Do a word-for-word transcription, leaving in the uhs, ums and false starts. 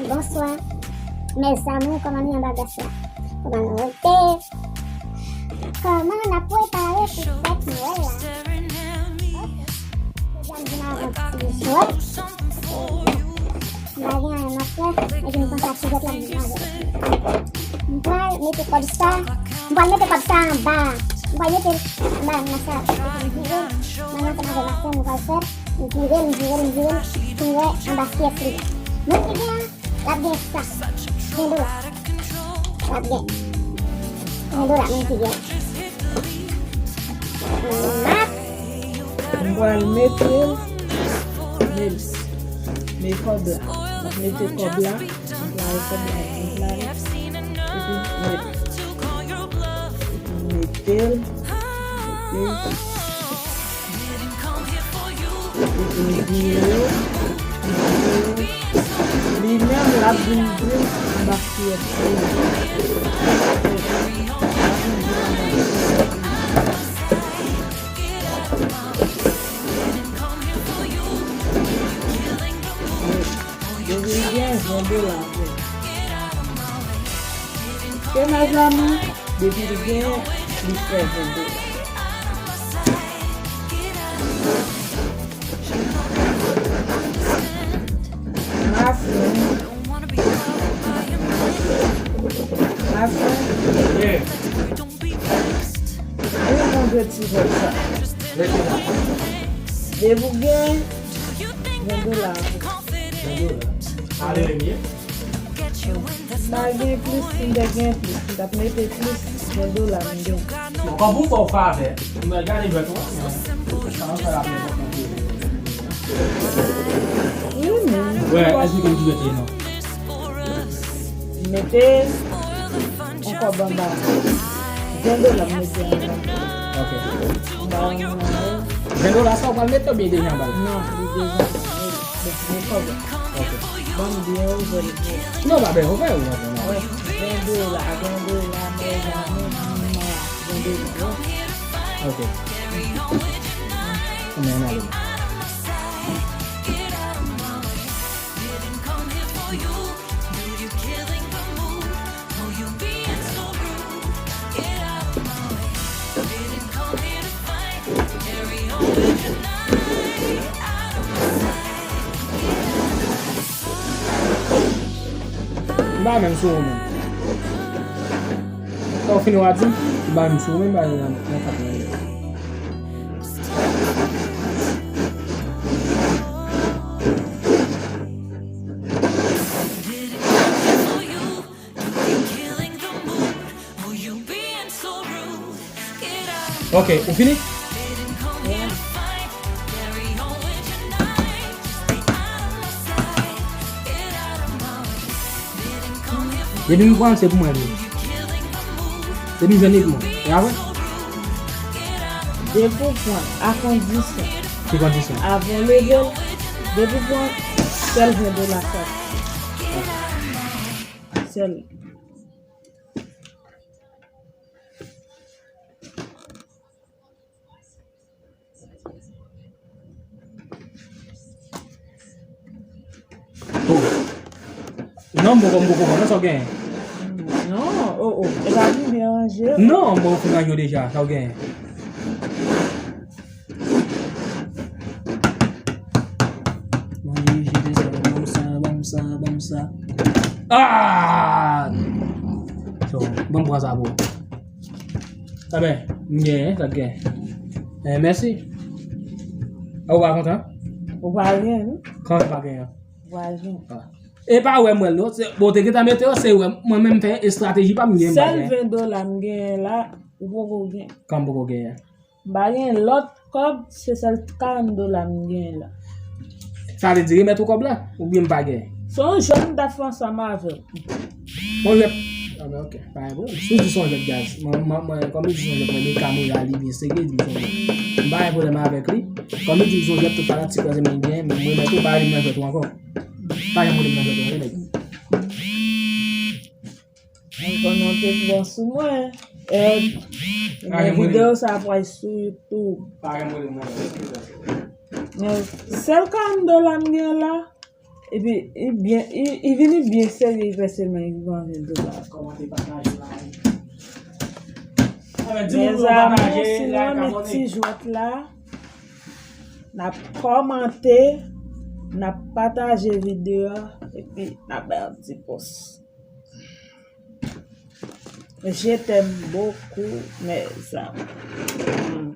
Bonswa, mes amours, kòman nou ye anba glas la? Kòman nou rete? Kòman n ap prepare pou fèt Nwèl la? Ok. Jodi a m vin avè yon ti jwèt. M pa gen anyen m ap fè, men m panse ak ti jwèt la m vin avè l. M pral mete kòb sa, m pral mete kòb sa anba. M pral mete l anba nan sa. Epi m vire l, menm jan ansanm avè maten nou pral fè. M vire l, m vire l, m vire l, pou m wè anba kiyès li ye. Moun ki gen an, l ap gen sa. Ven dola. L ap gen. Ven dola, moun ki gen an. Mak. M pral mete l. Men, men kòb la. M ap mete kòb la. M pral kòb la. M pral. Epi m mete. Epi m mete l. Epi. Epi m vire, m vire. Li menm, l ap vin di m anba kiyès li ye. L ap vin di m anba kiyès li ye. Depi l gen ven dola vre. Ke mezanmi, depi l gen, li fè ven dola. Mafen. Mafen. Ou konn de ti vòt sa. Depi w gen ven dola. Ven dola. Ale, Lemye. M pa gen plis, si m te gen plis, m t ap mete plis, ven dola m gen. Bon, kòm ou fè w favè, m gade jwèt ou a, men sa m fè la pi enpòtan ke. Wi, men. Wè, èske gen jwèt non? M mete yon kòb anba. Ven dola m mete anba. Ok. M ba w yon. Ven dola sa ou pral mete oubyen deja anba l? Non, li deja anba l. Bon, men kòb la. Ok. Ban m byen ouvè l byen. Non, pa byen ouvè l, non, non. Ven dola, ven dola, mezanmi, ven dola. Ok. Men, ann ale. M pa menm sou ou menm. Sa w fini w a di m, m pa menm sou ou menm, m pa menm nan kat nan. Ok, ou fini? Depi m pran l, se pou mwen li ye. Depi m jwenn li pou mwen. E apre? Depi w pran l, a kondisyon. Ki kondisyon? Avan w leve l, depi w pran l, sèl ven dola sa. Sèl. Oh. Non, m poko, m poko konprann sa w genyen. Non, oh, oh. E pa vin deranje. Non, bon, ou fin ranje w deja, sa w genyen. Mwen dirije de sa, ban m sa, ban m sa, ban m sa. Ah! So, ban m pran sa pou ou. Ebyen, m genyen, sa k genyen. Eh, mèsi. A, ou pa kontan? Ou pa genyen, non? Kòman ou pa genyen? Ou pa genyen. Ah. E pa wè m wè l, non. Se, bon, te gentan mete yo, se wè mwen menm fè estrateji pa m genyen. Sèl ven dola m genyen la, ou poko gen. Kòman m poko genyen? M pa gen lòt kòb, se sèl karant dola m gen la. Sa vle di remèt ou kòb la? Oubyen m pa gen? Se yon jwèt m t ap fè ansanm avè w. Yon jwèt? Ah, men ok, pa gen pwoblèm. Si w di se yon jwèt, guys, mwen, mwen, mwen, kòm li di se yon jwèt, mwen, men kamera li byen serye, li di se yon jwèt. M pa gen pwoblèm avèk li. Kòm li di se yon jwèt, tout fanatik kwè se mwen ki genyen, men mwen, men tou, pa rele m nan jwèt ou ankò. Pa gen pwoblèm nan jwèt ou, nèg. Mwen konnen w te pran sou mwen. E, men videyo sa ap pral sou YouTube. Pa gen pwoblèm nan. Men sèl karant dola m gen la, Epi, li byen, li, li vini byen serye, li fè sèlman li anvi l tou la. Kòmante, pataje, like. Mezanmi, si nou renmen ti jwèt la, n ap kòmante, n ap pataje videyo a, epi n ap bay yon ti pous. Je t'aime beaucoup, mes amours.